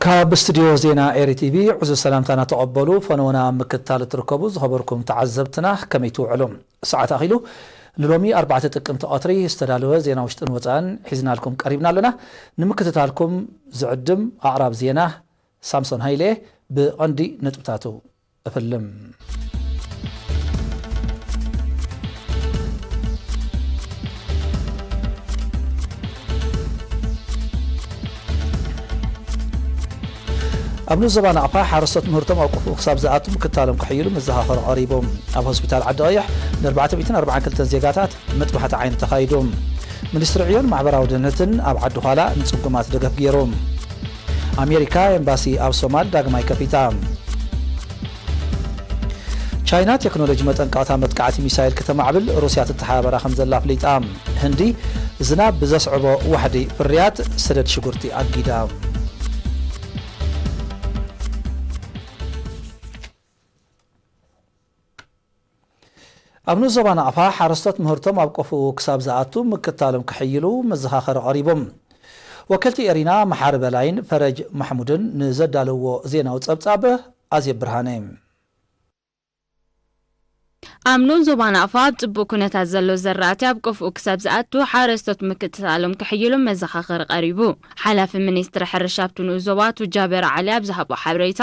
ካብ ስቱዲዮ ዜና ኤሪ ቲቪ ዕዙዝ ሰላምታና ተቐበሉ። ፈነወና ኣብ ምክትታል እትርከቡ ዝኸበርኩም ተዓዘብትና ከመይ ትውዕሉ? ሰዓት ኣኺሉ ንሎሚ ኣርባዕተ ጥቅምቲ ቀትሪ ዝተዳለወ ዜና ውሽጥን ወፃእን ሒዝናልኩም ቀሪብና ኣለና። ንምክትታልኩም ዝዕድም ኣቕራብ ዜና ሳምሶን ሃይለ። ብቐንዲ ነጥብታቱ እፍልም። ኣብ ንኡስ ዞባ ናቕፋ ሓረስቶት ምህርቶም ኣብ ቆፎ ክሳብ ዝኣቱ ምክታሎም ክሕይሉ መዘኻኸሪ ቀሪቡ። ኣብ ሆስፒታል ዓዲ ቀይሕ ንኣርባዕተ ሚእትን ኣርባዓን ክልተን ዜጋታት መጥባሕቲ ዓይኒ ተኻይዱ። ሚኒስትሪ ዕዮን ማሕበራዊ ድህነትን ኣብ ዓዲ ዃላ ንጽጉማት ደገፍ ገይሩ። ኣሜሪካ ኤምባሲ ኣብ ሶማል ዳግማይ ከፊታ። ቻይና ቴክኖሎጂ መጠንቀቕታ መጥቃዕቲ ሚሳይል ከተማዕብል ሩስያ ትተሓባበራ ከም ዘላ ኣፍሊጣ። ህንዲ ዝናብ ብዘስዕቦ ዋሕዲ ፍርያት ሰደድ ሽጉርቲ ኣጊዳ። ኣብ ንኡስ ዞባ ናቕፋ ሓረስቶት ምህርቶም ኣብ ቆፎኡ ክሳብ ዝኣቱ ምክታሎም ክሕይሉ መዘኻኸሪ ቀሪቦም። ወከልቲ ኤሪና መሓሪ በላይን ፈረጅ ማሕሙድን ንዘዳለዎ ዜናዊ ጸብጻብ ኣዜብ ብርሃነ። ኣብ ንኡስ ዞባ ናቕፋ ኣብ ጽቡቕ ኩነታት ዘሎ ዘራእቲ ኣብ ቆፎኡ ክሳብ ዝኣቱ ሓረስቶት ምክትታሎም ክሕይሉ መዘኻኸሪ ቀሪቡ። ሓላፊ ሚኒስትሪ ሕርሻ ኣብቲ ንኡስ ዞባ ኣቶ ጃበራ ዓሊ ኣብ ዝሃቦ ሓበሬታ፣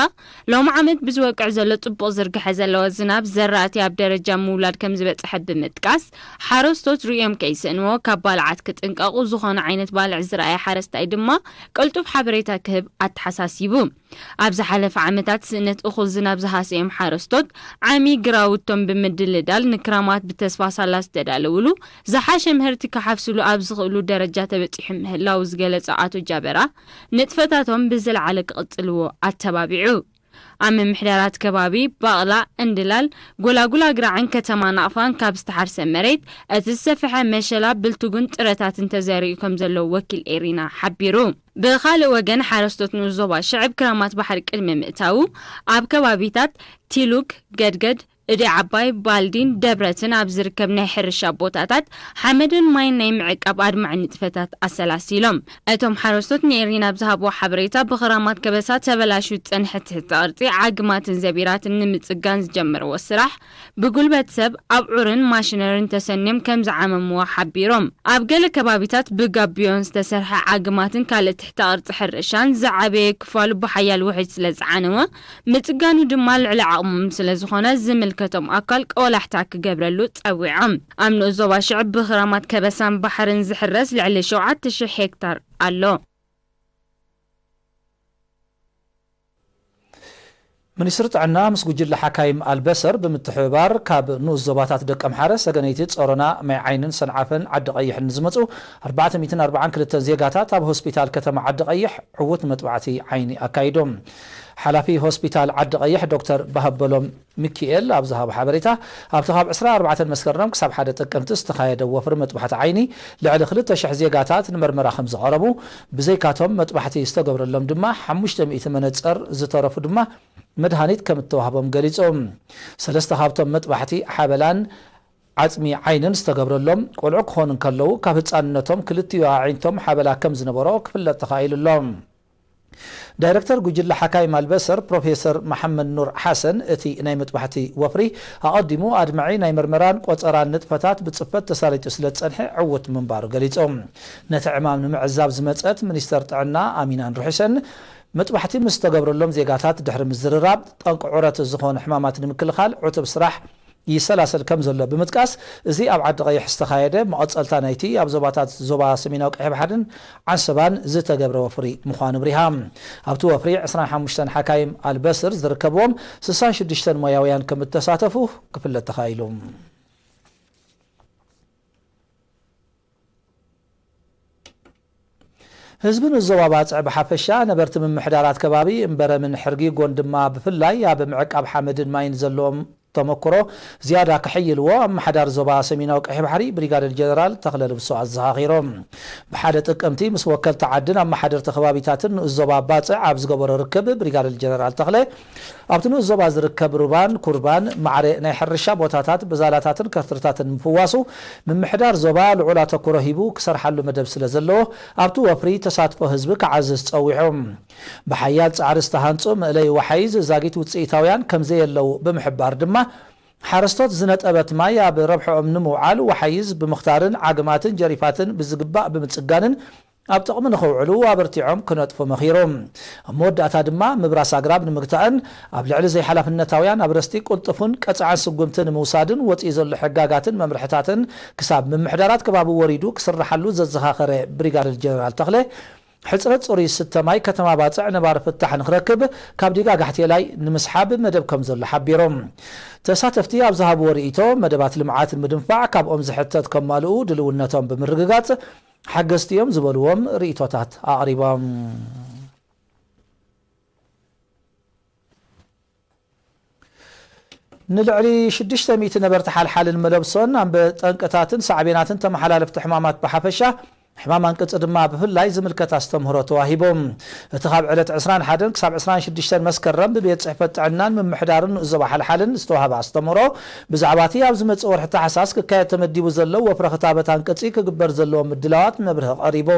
ሎሚ ዓመት ብዝወቅዕ ዘሎ ጽቡቕ ዝርግሐ ዘለዎ ዝናብ ዘራእቲ ኣብ ደረጃ ምውላድ ከም ዝበጽሐ ብምጥቃስ፣ ሓረስቶት ርእዮም ከይስእንዎ ካብ ባልዓት ክጥንቀቑ፣ ዝኾነ ዓይነት ባልዕ ዝረኣየ ሓረስታይ ድማ ቅልጡፍ ሓበሬታ ክህብ ኣተሓሳሲቡ። ኣብ ዝሓለፈ ዓመታት ስእነት እኹል ዝናብ ዝሃሰዮም ሓረስቶት ዓሚ ግራውቶም ብምድልዳል ንክራማት ብተስፋ ሳላ ዝተዳለውሉ ዝሓሸ ምህርቲ ክሓፍስሉ ኣብ ዝኽእሉ ደረጃ ተበጺሑ ምህላው ዝገለጸ ኣቶ ጃበራ፣ ንጥፈታቶም ብዝለዓለ ክቕጽልዎ ኣተባቢዑ። ኣብ ምምሕዳራት ከባቢ ባቕላ፣ እንድላል፣ ጎላጉል ኣግራዕን ከተማ ናቕፋን ካብ ዝተሓርሰ መሬት እቲ ዝሰፍሐ መሸላ ብልቱግን ጥረታትን ተዘሪኡ ከም ዘሎ ወኪል ኤሪና ሓቢሩ። ብኻልእ ወገን ሓረስቶት ንኡስ ዞባ ሽዕብ ክራማት ባሕሪ ቅድሚ ምእታዉ ኣብ ከባቢታት ቲሉግ፣ ገድገድ፣ እዲ ዓባይ፣ ባልዲን ደብረትን ኣብ ዝርከብ ናይ ሕርሻ ቦታታት ሓመድን ማይን ናይ ምዕቃብ ኣድማዒ ንጥፈታት ኣሰላሲሎም። እቶም ሓረስቶት ንኤሪና ኣብ ዝሃብዎ ሓበሬታ፣ ብኽራማት ከበሳ ተበላሽዩ ዝጸንሐ ትሕተ ቅርጺ ዓግማትን ዘቢራትን ንምጽጋን ዝጀመርዎ ስራሕ ብጉልበት ሰብ ኣብዑርን ማሽነርን ተሰንዮም ከም ዝዓመምዎ ሓቢሮም። ኣብ ገለ ከባቢታት ብጋቢዮን ዝተሰርሐ ዓግማትን ካልእ ትሕተ ቅርጺ ሕርሻን ዝዓበየ ክፋሉ ብሓያል ውሕጅ ስለ ዝዓነወ፣ ምጽጋኑ ድማ ልዕሊ ዓቕሞም ስለ ዝኾነ፣ ዝምልከቶም ኣካል ቆላሕታ ክገብረሉ ጸዊዖም። ኣብ ንኡስ ዞባ ሽዕብ ብኽራማት ከበሳን ባሕርን ዝሕረስ ልዕሊ ሸውዓተ ሽሕ ሄክታር ኣሎ። ሚኒስትሪ ጥዕና ምስ ጉጅለ ሓካይም ኣልበሰር ብምትሕብባር ካብ ንኡስ ዞባታት ደቀምሓረ፣ ሰገነይቲ፣ ጾሮና፣ ማይ ዓይንን ሰንዓፈን ዓዲ ቀይሕን ንዝመጹ ኣርባዕተ ሚእትን ኣርባዓን ክልተን ዜጋታት ኣብ ሆስፒታል ከተማ ዓዲ ቀይሕ ዕዉት መጥባዕቲ ዓይኒ ኣካይዶም። ሓላፊ ሆስፒታል ዓዲ ቀይሕ ዶክተር ባህበሎም ሚኪኤል ኣብ ዝሃቦ ሓበሬታ፣ ኣብቲ ካብ ዕስራን ኣርባዕተን መስከረም ክሳብ ሓደ ጥቅምቲ ዝተኻየደ ወፍሪ መጥባሕቲ ዓይኒ ልዕሊ ክልተ ሽሕ ዜጋታት ንመርመራ ከም ዝቐረቡ፣ ብዘይካቶም መጥባሕቲ ዝተገብረሎም ድማ ሓሙሽተ ሚእቲ መነጸር፣ ዝተረፉ ድማ መድሃኒት ከም እተዋህቦም ገሊጾም። ሰለስተ ካብቶም መጥባሕቲ ሓበላን ዓጽሚ ዓይንን ዝተገብረሎም ቆልዑ ክኾኑ እንከለዉ፣ ካብ ህጻንነቶም ክልቲኡ ኣዒንቶም ሓበላ ከም ዝነበሮ ክፍለጥ ተኻኢሉ ኣሎ። ዳይረክተር ጉጅለ ሓካይም ኣልበሰር ፕሮፌሰር መሓመድ ኑር ሓሰን፣ እቲ ናይ መጥባሕቲ ወፍሪ ኣቐዲሙ ኣድማዒ ናይ መርመራን ቆጸራን ንጥፈታት ብጽፈት ተሳሊጡ ስለ ዝጸንሐ ዕዉት ምንባሩ ገሊጾም። ነቲ ዕማም ንምዕዛብ ዝመጸት ሚኒስተር ጥዕና ኣሚናን ሩሒሰን፣ መጥባሕቲ ምስ ዝተገብረሎም ዜጋታት ድሕሪ ምዝርራብ፣ ጠንቂ ዑረት ዝኾኑ ሕማማት ንምክልኻል ዕቱብ ስራሕ ይሰላሰል ከም ዘሎ ብምጥቃስ፣ እዚ ኣብ ዓዲ ቀይሕ ዝተኻየደ መቐጸልታ ናይቲ ኣብ ዞባታት ዞባ ሰሜናዊ ቀይሕ ባሕርን ዓንሰባን ዝተገብረ ወፍሪ ምዃኑ ኣብሪሃ። ኣብቲ ወፍሪ ዕስራን ሓሙሽተን ሓካይም ኣልበስር ዝርከብዎም ስሳን ሽዱሽተን ሞያውያን ከም እተሳተፉ ክፍለጥ ተኻኢሉ። ህዝቢ ንዞባ ባጽዕ ብሓፈሻ፣ ነበርቲ ምምሕዳራት ከባቢ እምበረምን ሕርጊጎን ድማ ብፍላይ ኣብ ምዕቃብ ሓመድን ማይን ዘለዎም ተመክሮ ዝያዳ ከሐይልዎ ኣመሓዳሪ ዞባ ሰሜናዊ ቀይሕ ባሕሪ ብሪጋደር ጀነራል ተኽለ ልብሶ ኣዘኻኺሮም። ብሓደ ጥቅምቲ ምስ ወከልቲ ዓድን ኣመሓደርቲ ከባቢታትን ንኡስ ዞባ ባጽዕ ኣብ ዝገበሮ ርክብ ብሪጋደር ጀነራል ተኽለ ኣብቲ ንኡስ ዞባ ዝርከብ ሩባን ኩርባን ማዕረ ናይ ሕርሻ ቦታታት ብዛላታትን ከርትርታትን ምፍዋሱ ምምሕዳር ዞባ ልዑል ኣተኩሮ ሂቡ ክሰርሓሉ መደብ ስለ ዘለዎ ኣብቲ ወፍሪ ተሳትፎ ህዝቢ ክዓዝዝ ጸዊዑ። ብሓያል ጻዕሪ ዝተሃንጹ መእለይ ወሓይዝ ዛጊት ውጽኢታውያን ከም ዘየለዉ ብምሕባር ድማ፣ ሓረስቶት ዝነጠበት ማይ ኣብ ረብሕኦም ንምውዓል ወሓይዝ ብምኽታርን ዓግማትን ጀሪፋትን ብዝግባእ ብምጽጋንን ኣብ ጥቕሚ ንኽውዕሉ ኣበርቲዖም ክነጥፉ መኺሩ። ኣብ መወዳእታ ድማ ምብራስ ኣግራብ ንምግታእን ኣብ ልዕሊ ዘይሓላፍነታውያን ኣብ ረስቲ ቅልጡፍን ቀጻዕን ስጉምቲ ንምውሳድን ወጺኡ ዘሎ ሕጋጋትን መምርሕታትን ክሳብ ምምሕዳራት ከባቢ ወሪዱ ክስርሓሉ ዘዘኻኸረ ብሪጋደር ጀነራል ተኽለ፣ ሕጽረት ጽሩይ ዝስተ ማይ ከተማ ባጽዕ ነባሪ ፍታሕ ንኽረክብ ካብ ዲጋ ጋሕቴላይ ንምስሓብ መደብ ከም ዘሎ ሓቢሮም። ተሳተፍቲ ኣብ ዝሃብዎ ርእይቶ፣ መደባት ልምዓት ንምድንፋዕ ካብኦም ዝሕተት ከማልኡ ድልውነቶም ብምርግጋጽ ሓገዝቲ እዮም ዝበልዎም ርእይቶታት ኣቕሪቦም። ንልዕሊ ሽዱሽተ ሚእቲ ነበርቲ ሓልሓልን መለብሶን ኣብ ጠንቅታትን ሳዕቤናትን ተመሓላለፍቲ ሕማማት ብሓፈሻ፣ ሕማም ኣንቅጺ ድማ ብፍላይ ዝምልከት ኣስተምህሮ ተዋሂቡ። እቲ ካብ ዕለት ዕስራን ሓደን ክሳብ ዕስራን ሽዱሽተን መስከረም ብቤት ጽሕፈት ጥዕናን ምምሕዳርን ንኡስ ዞባ ሓልሓልን ዝተዋህበ ኣስተምህሮ፣ ብዛዕባ እቲ ኣብ ዝመጽእ ወርሒ ታሕሳስ ክካየድ ተመዲቡ ዘሎ ወፍረ ክታበት ኣንቅጺ ክግበር ዘለዎ ምድላዋት መብርሂ ቀሪቡ።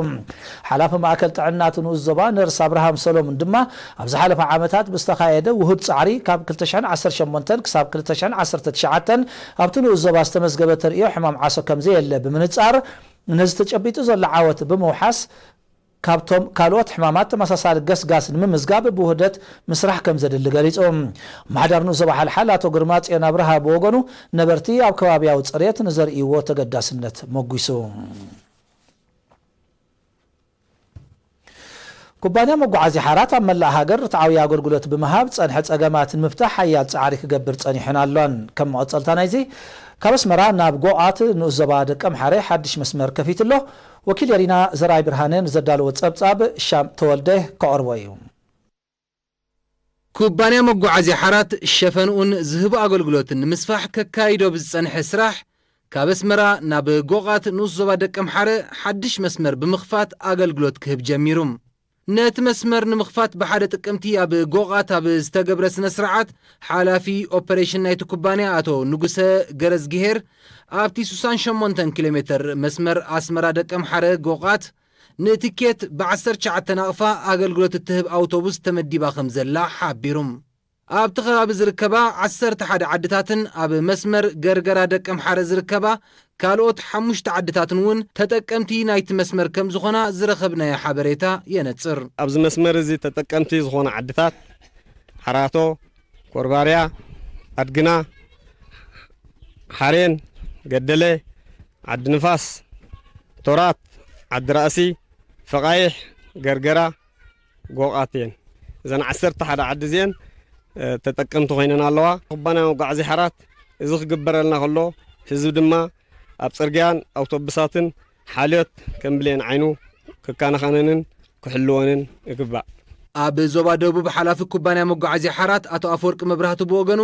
ሓላፊ ማእከል ጥዕና እቲ ንኡስ ዞባ ነርስ ኣብርሃም ሰሎሙን ድማ፣ ኣብ ዝሓለፈ ዓመታት ብዝተኻየደ ውሁድ ጻዕሪ ካብ ክልተ ሽሕን ዓሰርተ ሸሞንተን ክሳብ ክልተ ሽሕን ዓሰርተ ትሽዓተን ኣብቲ ንኡስ ዞባ ዝተመዝገበ ተርእዮ ሕማም ዓሶ ከም ዘየለ ብምንጻር፣ ነዚ ተጨቢጡ ዘሎ ዓወት ብምውሓስ፣ ካብቶም ካልኦት ሕማማት ተመሳሳሊ ገስጋስ ንምምዝጋብ ብውህደት ምስራሕ ከም ዘድሊ ገሊጹ። ኣመሓዳሪ ንኡስ ዞባ ሓልሓል ኣቶ ግርማጽዮን ኣብርሃ ብወገኑ፣ ነበርቲ ኣብ ከባብያዊ ጽሬት ንዘርእይዎ ተገዳስነት መጒሱ። ኩባንያ መጓዓዝያ ሓራት ኣብ መላእ ሃገር ርትዓዊ ኣገልግሎት ብምሃብ ጸንሐ ጸገማት ንምፍታሕ ሓያል ጻዕሪ ክገብር ጸኒሑን ኣሎን። ከም መቐጸልታ ናይዚ፣ ካብ ኣስመራ ናብ ጎቓት ንኡስ ዞባ ደቀምሓረ ሓድሽ መስመር ከፊቱ ኣሎ። ወኪል የሪና ዘርኣይ ብርሃነ ንዘዳለዎ ጸብጻብ ሻም ተወልደ ከቕርቦ እዩ። ኩባንያ መጓዓዝያ ሓራት ሸፈንኡን ዝህቦ ኣገልግሎትን ንምስፋሕ ከካይዶ ብዝጸንሐ ስራሕ፣ ካብ ኣስመራ ናብ ጎቓት ንኡስ ዞባ ደቀምሓረ ሓድሽ መስመር ብምኽፋት ኣገልግሎት ክህብ ጀሚሩ። ነቲ መስመር ንምኽፋት ብሓደ ጥቅምቲ ኣብ ጎቓት ኣብ ዝተገብረ ስነ ስርዓት፣ ሓላፊ ኦፐሬሽን ናይቲ ኩባንያ ኣቶ ንጉሰ ገረዝግሄር፣ ኣብቲ ሱሳን ሸሞንተን ኪሎ ሜተር መስመር ኣስመራ ደቀምሓረ ጎቓት፣ ንትኬት ብዓሰርተ ትሽዓተ ናቕፋ ኣገልግሎት እትህብ ኣውቶቡስ ተመዲባ ከም ዘላ ሓቢሩ። ኣብቲ ከባቢ ዝርከባ ዓሰርተ ሓደ ዓድታትን ኣብ መስመር ገርገራ ደቀምሓረ ዝርከባ ካልኦት ሓሙሽተ ዓድታትን እውን ተጠቀምቲ ናይቲ መስመር ከም ዝኾና ዝረኸብናዮ ሓበሬታ የነጽር። ኣብዚ መስመር እዚ ተጠቀምቲ ዝኾና ዓድታት ሓራቶ፣ ኮርባርያ፣ ኣድግና፣ ሓሬን፣ ገደለ፣ ዓዲ ንፋስ፣ ቶራት፣ ዓዲ ራእሲ፣ ፈቓይሕ፣ ገርገራ፣ ጎቓት እየን። እዘን ዓሰርተ ሓደ ዓዲ እዚአን፣ እ፣ ተጠቀምቲ ኮይነን ኣለዋ። ኩባንያ መጓዓዝያ ሓራት እዚ ክግበረልና ከሎ፣ ህዝቢ ድማ ኣብ ጽርግያን ኣውቶቡሳትን ሓልዮት ከም ብሌን ዓይኑ ክከናኸነንን ክሕልወንን ይግባእ። ኣብ ዞባ ደቡብ ሓላፊ ኩባንያ መጓዓዝያ ሓራት ኣቶ ኣፈወርቂ መብራህቱ ብወገኑ፣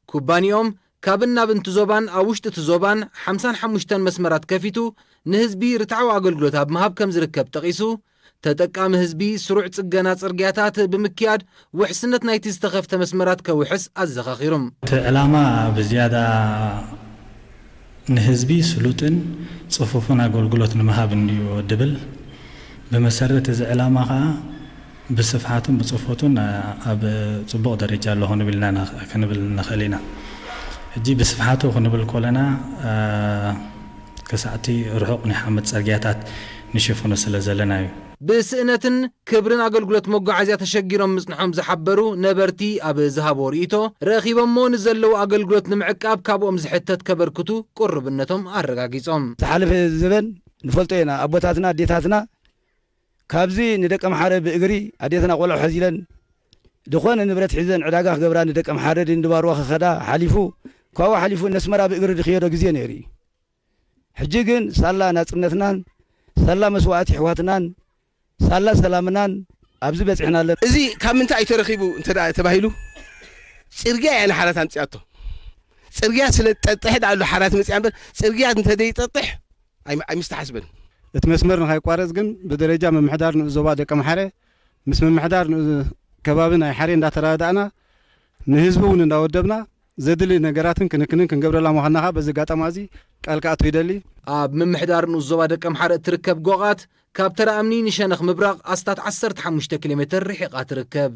ኩባንያኦም ካብን ናብን እቲ ዞባን ኣብ ውሽጢ እቲ ዞባን ሓምሳን ሓሙሽተን መስመራት ከፊቱ ንህዝቢ ርትዓዊ ኣገልግሎት ኣብ ምሃብ ከም ዝርከብ ጠቒሱ፣ ተጠቃሚ ህዝቢ ስሩዕ ጽገና ጽርግያታት ብምክያድ ውሕስነት ናይቲ ዝተኸፍተ መስመራት ከውሕስ ኣዘኻኺሩ። እቲ ዕላማ ብዝያዳ ንህዝቢ ስሉጥን ጽፉፍን ኣገልግሎት ንምሃብ እንድዩ ድብል። ብመሰረት እዚ ዕላማ ኸኣ ብስፍሓቱን ብጽፎቱን ኣብ ጽቡቕ ደረጃ ኣሎ ክንብል ኢና ንኽ-፣ ክንብል ንኽእል ኢና። ሕጂ ብስፍሓቱ ክንብል ከለና፣ እ፣ ክሳዕቲ ርሑቕ ናይ ሓመድ ጽርግያታት ንሽፍኖ ስለ ዘለና እዩ። ብስእነትን ክብርን ኣገልግሎት መጓዓዝያ ተሸጊሮም ምጽንሖም ዝሓበሩ ነበርቲ ኣብ ዝሃብዎ ርእይቶ፣ ረኺቦሞ ንዘለዉ ኣገልግሎት ንምዕቃብ ካብኦም ዝሕተት ከበርክቱ ቅሩብነቶም ኣረጋጊጾም። ዝሓለፈ ዘበን ንፈልጦ ኢና። ኣቦታትና ኣዴታትና ካብዚ ንደቀምሓረ ብእግሪ ኣዴትና ቆልዑ ሐዚለን ዝኾነ ንብረት ሒዘን ዕዳጋ ክገብራ ንደቀምሓረ ድንድባርዋ ክኸዳ ሓሊፉ፣ ካብኡ ሓሊፉ ነስመራ ብእግሪ ድኽየዶ ግዜ ነይሩ እዩ። ሕጂ ግን ሳላ ናጽነትናን ሳላ መስዋእቲ ኣሕዋትናን ሳላ ሰላምናን ኣብዚ በጺሕና ኣለና። እዚ ካብ ምንታይ እዩ ተረኺቡ እንተ ደኣ ተባሂሉ፣ ጽርግያ እያ ንሓራት ኣምጺኣቶ። ጽርግያ ስለ ዝጠጥሕ ዳኣ ኣሎ ሓራት መጽያ እምበር፣ ጽርግያ እንተዘይጠጥሕ ኣይም-፣ ኣይምስተሓስብን። እቲ መስመር ንኸይቋረጽ ግን ብደረጃ ምምሕዳር ንኡስ ዞባ ደቀምሓረ ምስ ምምሕዳር ንኡስ ከባቢ ናይ ሓሬ እንዳተረዳእና ንህዝቢ እውን እንዳወደብና ዘድሊ ነገራትን ክንክንን ክንገብረላ ምዃንና ከዓ በዚ ኣጋጣሚ እዚ ቃል ክኣቱ ይደሊ። ኣብ ምምሕዳር ንኡስ ዞባ ደቀምሓረ እትርከብ ጎቓት ካብ ተራ እምኒ ንሸነኽ ምብራቕ ኣስታት ዓሰርተ ሓሙሽተ ኪሎ ሜትር ርሒቓ ትርከብ።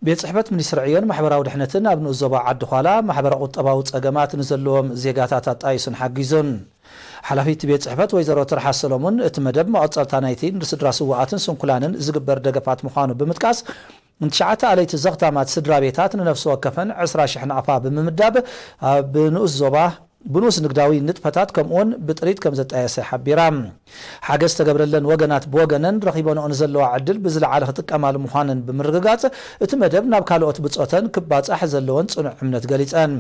ቤት ጽሕፈት ሚኒስትሪ ዕዮን ማሕበራዊ ድሕነትን ኣብ ንኡስ ዞባ ዓዲ ዃላ ማሕበረ ቁጠባዊ ጸገማት ንዘለዎም ዜጋታት ኣጣይሱን ሓጊዙን። ሓላፊት ቤት ጽሕፈት ወይዘሮ ትርሓስ ሰሎሙን፣ እቲ መደብ መቐጸልታ ናይቲ ንስድራ ስዉኣትን ስንኩላንን ዝግበር ደገፋት ምዃኑ ብምጥቃስ፣ ንትሽዓተ ኣለይቲ ዘኽታማት ስድራ ቤታት ንነፍሲ ወከፈን ዕስራ ሽሕ ናቕፋ ብምምዳብ፣ ኣብ ንኡስ ዞባ ብንኡስ ንግዳዊ ንጥፈታት ከምኡውን ብጥሪት ከም ዘጣየሰ ሓቢራ። ሓገዝ ዝተገብረለን ወገናት ብወገነን ረኺበንኦ ንዘለዋ ዕድል ብዝለዓለ ክጥቀማሉ ምዃነን ብምርግጋጽ፣ እቲ መደብ ናብ ካልኦት ብጾተን ክባጻሕ ዘለወን ጽኑዕ እምነት ገሊጸን።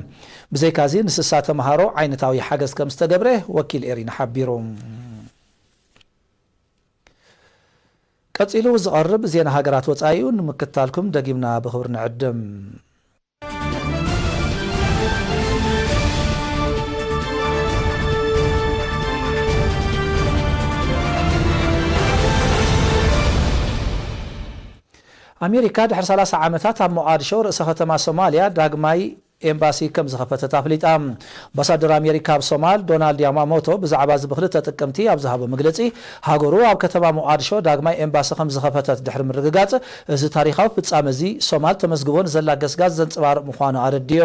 ብዘይካዚ ንስሳ ተምሃሮ ዓይነታዊ ሓገዝ ከም ዝተገብረ ወኪል ኤሪና ሓቢሩ። ቀጺሉ ዝቐርብ ዜና ሃገራት ወጻኢኡ ንምክታልኩም ደጊምና ብኽብሪ ንዕድም። ኣሜሪካ ድሕሪ ሰላሳ ዓመታት ኣብ ሞቓድሾ ርእሰ ከተማ ሶማልያ ዳግማይ ኤምባሲ ከም ዝኸፈተት ኣፍሊጣ። ኣምባሳደር ኣሜሪካ ኣብ ሶማል ዶናልድ ያማሞቶ ብዛዕባ እዚ ብክልተ ጥቅምቲ ኣብ ዝሃቦ መግለጺ፣ ሃገሩ ኣብ ከተማ ሞቓድሾ ዳግማይ ኤምባሲ ከም ዝኸፈተት ድሕሪ ምርግጋጽ፣ እዚ ታሪኻዊ ፍጻመ እዚ ሶማል ተመዝግቦ ንዘላ ገስጋስ ዘንጸባርቕ ምዃኑ ኣረዲኡ።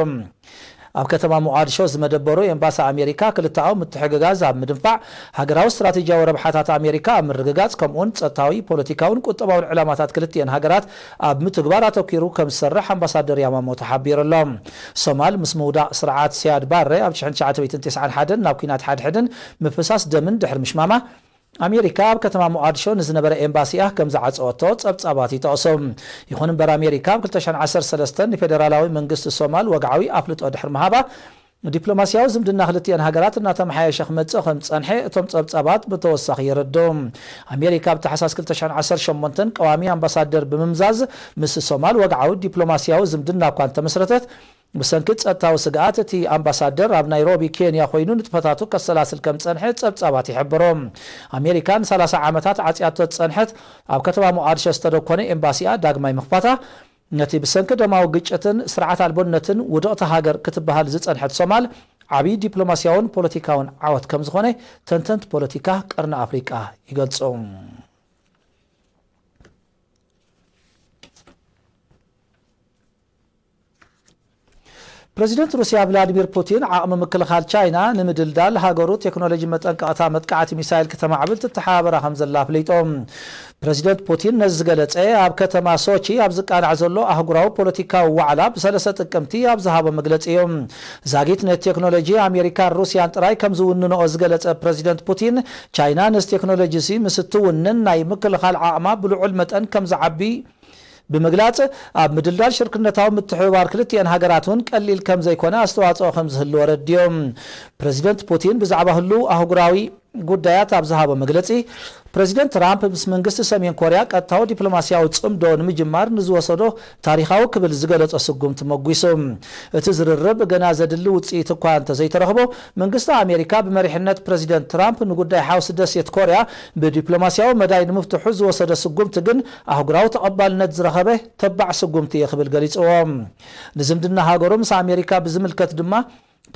ኣብ ከተማ ሞቓድሾ ዝመደበሩ ኤምባሲ ኣሜሪካ ክልተኣዊ ምትሕግጋዝ ኣብ ምድንፋዕ፣ ሃገራዊ ስትራቴጂያዊ ረብሓታት ኣሜሪካ ኣብ ምርግጋጽ፣ ከምኡውን ጸጥታዊ፣ ፖለቲካውን ቁጠባውን ዕላማታት ክልቲኤን ሃገራት ኣብ ምትግባር ኣተኲሩ ከም ዝሰርሕ ኣምባሳደር ያማሞቶ ሓቢሩ ኣሎ። ሶማል ምስ ምውዳቕ ስርዓት ሲያድ ባረ ኣብ ሽሕን ትሽዓተ ሚእትን ተስዓን ሓደን ናብ ኲናት ሓድሕድን ምፍሳስ ደምን ድሕሪ ምሽማማ፣ ኣሜሪካ ኣብ ከተማ ሞቓድሾ ንዝነበረ ኤምባሲኣ ከም ዝዓጸወቶ ጸብጻባት ይጠቕሱ። ይኹን እምበር፣ ኣሜሪካ ኣብ ክልተ ሽሕን ዓሰርተ ሰለስተን ንፌደራላዊ መንግስቲ ሶማል ወግዓዊ ኣፍልጦ ድሕሪ ምሃባ፣ ዲፕሎማስያዊ ዝምድና ክልቲኤን ሃገራት እናተመሓየሸ ክመጽእ ከም ዝጸንሐ እቶም ጸብጻባት ብተወሳኺ የረድኡ። ኣሜሪካ ኣብ ታሕሳስ ክልተ ሽሕን ዓሰርተ ሸሞንተን ቀዋሚ ኣምባሳደር ብምምዛዝ፣ ምስ ሶማል ወግዓዊ ዲፕሎማስያዊ ዝምድና እኳ እንተመስረተት፣ ብሰንኪ ጸጥታዊ ስግኣት፣ እቲ ኣምባሳደር ኣብ ናይሮቢ፣ ኬንያ ኮይኑ ንጥፈታቱ ከሰላስል ከም ዝጸንሐ ጸብጻባት ይሕብሩ። ኣሜሪካ ንሰላሳ ዓመታት ዓጽያቶ ዝጸንሐት ኣብ ከተማ ሞቓድሾ ዝተደኮነ ኤምባሲኣ ዳግማይ ምኽፋታ፣ ነቲ ብሰንኪ ደማዊ ግጭትን ስርዓት ኣልቦነትን ውድቕቲ ሃገር ክትበሃል ዝጸንሐት ሶማል፣ ዓቢ ዲፕሎማስያውን ፖለቲካውን ዓወት ከም ዝኾነ ተንተንቲ ፖለቲካ ቀርኒ ኣፍሪቃ ይገልጹ። ፕረዚደንት ሩስያ ቭላዲሚር ፑቲን፣ ዓቕሚ ምክልኻል ቻይና ንምድልዳል፣ ሃገሩ ቴክኖሎጂ መጠንቀቕታ መጥቃዕቲ ሚሳይል ክተማዕብል ትተሓባበራ ከም ዘላ ኣፍሊጡ። ፕረዚደንት ፑቲን ነዚ ዝገለጸ፣ ኣብ ከተማ ሶቺ ኣብ ዝቃላዕ ዘሎ ኣህጉራዊ ፖለቲካዊ ዋዕላ ብሰለስተ ጥቅምቲ ኣብ ዝሃቦ መግለጺ እዩ። ዛጊት ነቲ ቴክኖሎጂ ኣሜሪካን ሩስያን ጥራይ ከም ዝውንንኦ ዝገለጸ ፕረዚደንት ፑቲን፣ ቻይና ነዚ ቴክኖሎጂ እዚ ምስ እትውንን፣ ናይ ምክልኻል ዓቕማ ብልዑል መጠን ከም ዝዓቢ ብምግላጽ፣ ኣብ ምድልዳል ሽርክነታዊ ምትሕብባር ክልቲኤን ሃገራት እውን ቀሊል ከም ዘይኮነ ኣስተዋጽኦ ከም ዝህልዎ ኣረዲኡ። ፕረዚደንት ፑቲን ብዛዕባ ህሉው ኣህጉራዊ ጉዳያት ኣብ ዝሃቦ መግለጺ፣ ፕረዚደንት ትራምፕ ምስ መንግስቲ ሰሜን ኮርያ ቀጥታዊ ዲፕሎማስያዊ ጽምዶ ንምጅማር ንዝወሰዶ ታሪኻዊ ክብል ዝገለጾ ስጉምቲ መጒሱ። እቲ ዝርርብ ገና ዘድሊ ውጽኢት እኳ እንተዘይተረኽቦ፣ መንግስቲ ኣሜሪካ ብመሪሕነት ፕረዚደንት ትራምፕ ንጉዳይ ሓውሲ ደሴት ኮርያ ብዲፕሎማስያዊ መዳይ ንምፍትሑ ዝወሰዶ ስጉምቲ ግን ኣህጉራዊ ተቐባልነት ዝረኸበ ተባዕ ስጉምቲ እየ ክብል ገሊጽዎ። ንዝምድና ሃገሩ ምስ ኣሜሪካ ብዝምልከት ድማ፣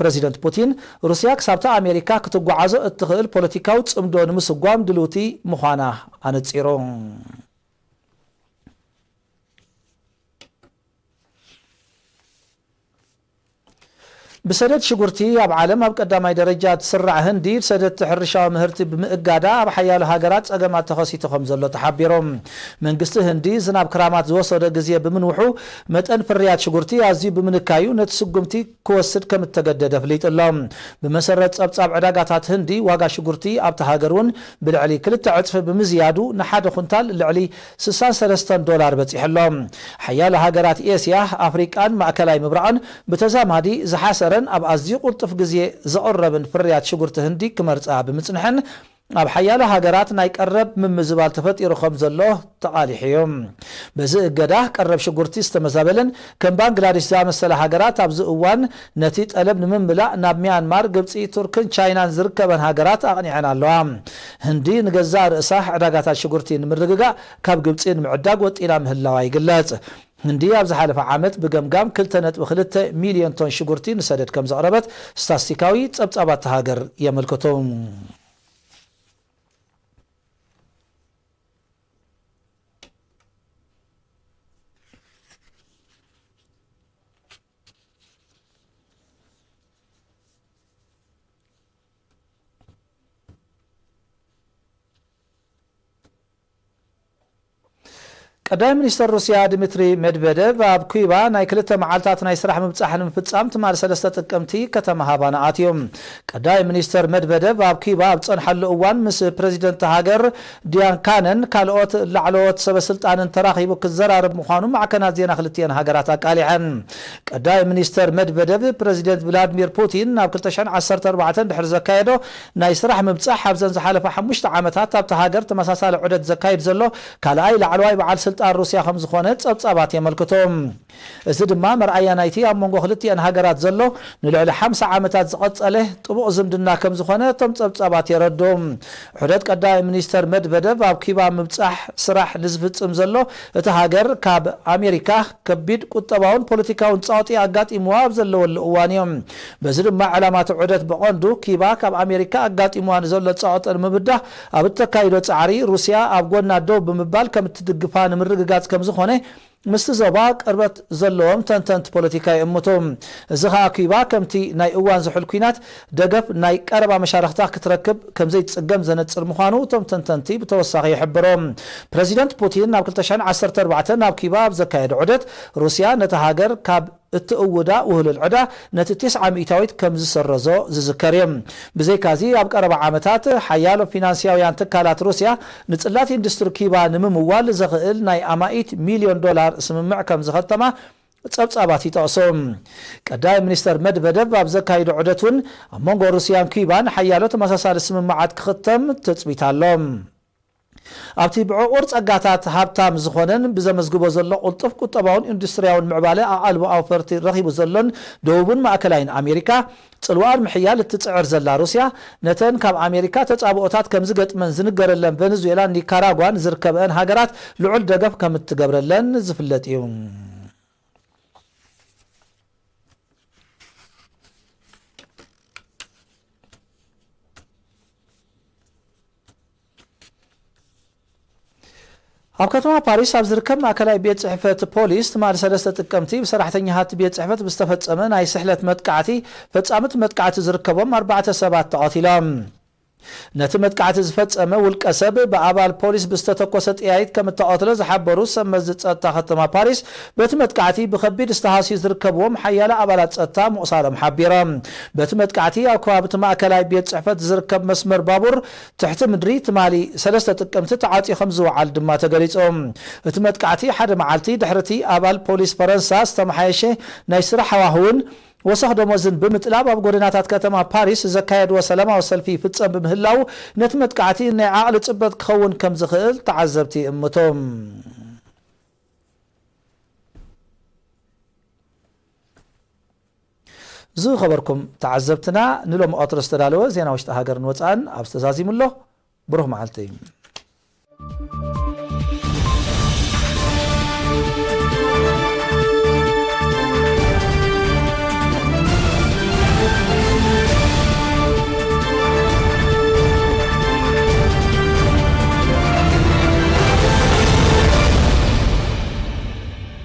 ፕረዚደንት ፑቲን፣ ሩስያ ክሳብታ ኣሜሪካ ክትጓዓዞ እትኽእል ፖለቲካዊ ጽምዶ ንምስጓም ድልውቲ ምዃና ኣነጺሩ። ብሰደድ ሽጉርቲ ኣብ ዓለም ኣብ ቀዳማይ ደረጃ ትስራዕ ህንዲ፣ ሰደድቲ ሕርሻዊ ምህርቲ ብምእጋዳ ኣብ ሓያሎ ሃገራት ጸገማት ተኸሲቱ ከም ዘሎ ተሓቢሩ። መንግስቲ ህንዲ፣ ዝናብ ክራማት ዝወሰዶ ግዜ ብምንውሑ፣ መጠን ፍርያት ሽጉርቲ ኣዝዩ ብምንካዩ፣ ነቲ ስጉምቲ ክወስድ ከም እተገደደ ኣፍሊጡ ኣሎ። ብመሰረት ጸብጻብ ዕዳጋታት ህንዲ፣ ዋጋ ሽጉርቲ ኣብታ ሃገር እውን ብልዕሊ ክልተ ዕጽፊ ብምዝያዱ፣ ንሓደ ኩንታል ልዕሊ ስሳን ሰለስተን ዶላር በጺሑ ኣሎ። ሓያሎ ሃገራት ኤስያ፣ ኣፍሪቃን ማእከላይ ምብራቕን ብተዛማዲ ዝሓሰረን ኣብ ኣዝዩ ቅልጡፍ ግዜ ዝቕረብን ፍርያት ሽጉርቲ ህንዲ ክመርጻ ብምጽንሐን፣ ኣብ ሓያሎ ሃገራት ናይ ቀረብ ምምዝባል ተፈጢሩ ከም ዘሎ ተቓሊሑ እዩ። በዚ እገዳ ቀረብ ሽጉርቲ ዝተመዛበለን ከም ባንግላዴሽ ዝኣመሰለ ሃገራት ኣብዚ እዋን ነቲ ጠለብ ንምምላእ ናብ ሚያንማር፣ ግብጺ፣ ቱርክን ቻይናን ዝርከበን ሃገራት ኣቕኒዐን ኣለዋ። ህንዲ ንገዛእ ርእሳ ዕዳጋታት ሽጉርቲ ንምርግጋእ ካብ ግብጺ ንምዕዳግ ወጢና ምህላዋ ይግለጽ። ህንዲ ኣብ ዝሓለፈ ዓመት ብገምጋም ክልተ ነጥቢ ክልተ ሚልዮን ቶን ሽጉርቲ ንሰደድ ከም ዘቕረበት ስታስቲካዊ ጸብጻባት እታ ሃገር የመልክቱ። ቀዳማይ ሚኒስተር ሩስያ ድሚትሪ ሜድቨደቭ ኣብ ኩባ ናይ ክልተ መዓልታት ናይ ስራሕ ምብጻሕ ንምፍጻም ትማሊ ሰለስተ ጥቅምቲ ከተማ ሃቫና ኣትዩ። ቀዳማይ ሚኒስተር ሜድቨደቭ ኣብ ኩባ ኣብ ዝጸንሓሉ እዋን ምስ ፕረዚደንት ሃገር ዲያን ካነን ካልኦት ላዕለዎት ሰበ ስልጣንን ተራኺቡ ክዘራረብ ምዃኑ ማዕከናት ዜና ክልቲአን ሃገራት ኣቃሊዐን። ቀዳማይ ሚኒስተር ሜድቨደቭ ፕረዚደንት ቭላድሚር ፑቲን ናብ ክልተ ሽሕን ዓሰርተ ኣርባዕተን ድሕሪ ዘካየዶ ናይ ስራሕ ምብጻሕ ኣብዘን ዝሓለፋ ሓሙሽተ ዓመታት ኣብታ ሃገር ተመሳሳሊ ዑደት ዘካይድ ዘሎ ካልኣይ ላዕለዋይ በዓል ስልጣን ሩስያ ከም ዝኾነ ጸብጻባት የመልክቱ። እዚ ድማ መርኣያ ናይቲ ኣብ መንጎ ክልቲአን ሃገራት ዘሎ ንልዕሊ ሓምሳ ዓመታት ዝቐጸለ ጥቡቕ ዝምድና ከም ዝኾነ እቶም ጸብጻባት የረድኡ። ዑደት ቀዳማይ ሚኒስተር መድቨደቭ ኣብ ኪባ ምብጻሕ ስራሕ ንዝፍጽም ዘሎ እቲ ሃገር ካብ ኣሜሪካ ከቢድ ቁጠባውን ፖለቲካውን ጸቕጢ ኣጋጢምዋ ኣብ ዘለወሉ እዋን እዩ። በዚ ድማ ዕላማ እቲ ዑደት ብቐንዱ ኪባ ካብ ኣሜሪካ ኣጋጢምዋ ንዘሎ ጸቕጢ ንምብዳህ ኣብ እተካይዶ ጻዕሪ ሩስያ ኣብ ጎና ደው ብምባል ከም እትድግፋ ንምርግጋጽ ከም ዝኾነ ምስቲ ዞባ ቅርበት ዘለዎም ተንተንቲ ፖለቲካ ይእምቱ። እዚ ኸኣ ኪባ ከምቲ ናይ እዋን ዝሑል ኲናት ደገፍ ናይ ቀረባ መሻርኽታ ክትረክብ ከም ዘይትጽገም ዘነጽር ምዃኑ እቶም ተንተንቲ ብተወሳኺ ይሕብሩ። ፕረዚደንት ፑቲን ናብ ክልተ ሽሕን ዓሰርተ ኣርባዕተን ናብ ኪባ ኣብ ዘካየደ ዑደት ሩስያ ነቲ ሃገር ካብ እትእውዳ ውህሉል ዕዳ ነቲ ተስዓ ሚእታዊት ከም ዝሰረዞ ዝዝከር እዩ። ብዘይካዚ ኣብ ቀረባ ዓመታት ሓያሎ ፊናንስያውያን ትካላት ሩስያ ንጽላት ኢንዱስትሪ ኪባ ንምምዋል ዘኽእል ናይ ኣማኢት ሚልዮን ዶላር ስምምዕ ከም ዝኸተማ ጸብጻባት ይጠቕሱ። ቀዳማይ ሚኒስተር መድቨደቭ ኣብ ዘካይዶ ዑደት እውን ኣብ መንጎ ሩስያን ኪባን ሓያሎ ተመሳሳሊ ስምምዓት ክኽተም ትጽቢት ኣሎ። ኣብቲ ብዕቑር ጸጋታት ሃብታም ዝኾነን ብዘመዝግቦ ዘሎ ቅልጡፍ ቁጠባውን ኢንዱስትርያውን ምዕባለ ኣቓልቦ ኣውፈርቲ ረኺቡ ዘሎን ደቡብን ማእከላይን ኣሜሪካ፣ ጽልዋኣን ምሕያል እትጽዕር ዘላ ሩስያ፣ ነተን ካብ ኣሜሪካ ተጻብኦታት ከም ዝገጥመን ዝንገረለን ቨነዙዌላን ኒካራጓን ዝርከበአን ሃገራት ልዑል ደገፍ ከም እትገብረለን ዝፍለጥ እዩ። ኣብ ከተማ ፓሪስ ኣብ ዝርከብ ማእከላይ ቤት ጽሕፈት ፖሊስ ትማሊ ሰለስተ ጥቅምቲ ብሰራሕተኛታት ቤት ጽሕፈት ብዝተፈጸመ ናይ ስሕለት መጥቃዕቲ፣ ፈጻምቲ መጥቃዕቲ ዝርከቦም ኣርባዕተ ሰባት ተቐቲሎም። ነቲ መጥቃዕቲ ዝፈጸመ ውልቀ ሰብ ብኣባል ፖሊስ ብዝተተኮሰ ጥያይት ከም እተቐትሎ ዝሓበሩ ሰብ መዚ ጸጥታ ከተማ ፓሪስ፣ በቲ መጥቃዕቲ ብኸቢድ ዝተሃስዩ ዝርከብዎም ሓያለ ኣባላት ጸጥታ ምቑሳሎም ሓቢሮም። በቲ መጥቃዕቲ ኣብ ከባቢ እቲ ማእከላይ ቤት ጽሕፈት ዝርከብ መስመር ባቡር ትሕቲ ምድሪ ትማሊ ሰለስተ ጥቅምቲ ተዓጽዩ ከም ዝወዓል ድማ ተገሊጹ። እቲ መጥቃዕቲ ሓደ መዓልቲ ድሕሪ እቲ ኣባል ፖሊስ ፈረንሳ ዝተመሓየሸ ናይ ስራሕ ሃዋህውን ወሰኽ ደሞዝን ብምጥላብ ኣብ ጎደናታት ከተማ ፓሪስ ዘካየድዎ ሰላማዊ ሰልፊ ይፍጸም ብምህላው ነቲ መጥቃዕቲ ናይ ዓቕሊ ጽበት ክኸውን ከም ዝኽእል ተዓዘብቲ ይእምቱ። ዝኸበርኩም ተዓዘብትና፣ ንሎሚ ቀትሪ ዝተዳለወ ዜና ውሽጢ ሃገርን ወጻእን ኣብዚ ተዛዚሙ ኣሎ። ብሩኽ መዓልቲ።